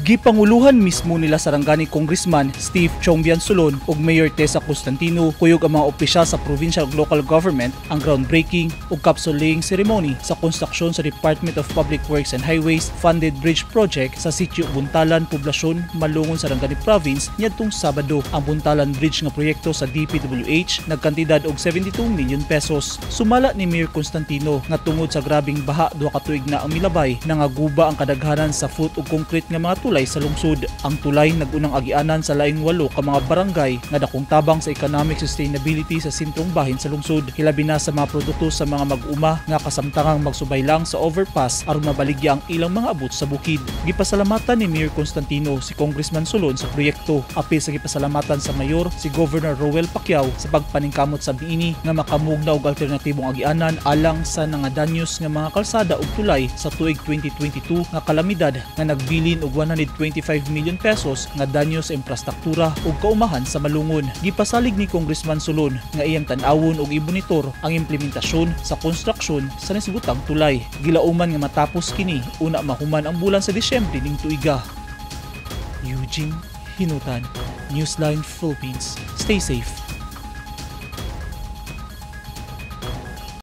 Gipanguluhan mismo nila Sarangani Congressman Steve Chiongbian Solon ug Mayor Tessa Constantino kuyog ang mga opisyal sa provincial ug local government ang groundbreaking ug capsule laying ceremony sa konstruksyon sa Department of Public Works and Highways funded bridge project sa Sitio Buntalan, Poblasyon, Malungon, Sarangani Province niadtong Sabado. Ang Buntalan Bridge nga proyekto sa DPWH nagkantidad og 72 million pesos. Sumala ni Mayor Constantino nga tungod sa grabing baha 2 ka tuig na ang milabay, nangaguba ang kadaghanan sa foot ug concrete nga mga tulay sa lungsod. Ang tulay nagunang agianan sa laing walo ka mga barangay nga dakong tabang sa economic sustainability sa sentrong bahin sa lungsod, hilabi na sa mga produkto sa mga mag-uma nga kasamtangang magsubay lang sa overpass aron mabaligya ang ilang mga abot sa bukid. Gipasalamatan ni Mayor Constantino si Congressman Solon sa proyekto. Apil sa gipasalamatan sa mayor si Governor Rowell Pacquiao sa pagpaningkamot sa biini nga makamugna og alternatibong agianan alang sa nangadanyos nga mga kalsada ug tulay sa tuig 2022 nga kalamidad nga nagbilin og 125 million pesos nga danyo sa imprastruktura ug kaumahan sa Malungon. Gipasalig ni Congressman Solon nga iyang tan-awon ug imonitor ang implementasyon sa konstruksyon sa nisgutang tulay. Gilauman nga matapos kini una mahuman ang bulan sa Disyembre ning tuiga. Eugene Hinutan, Newsline Philippines. Stay safe.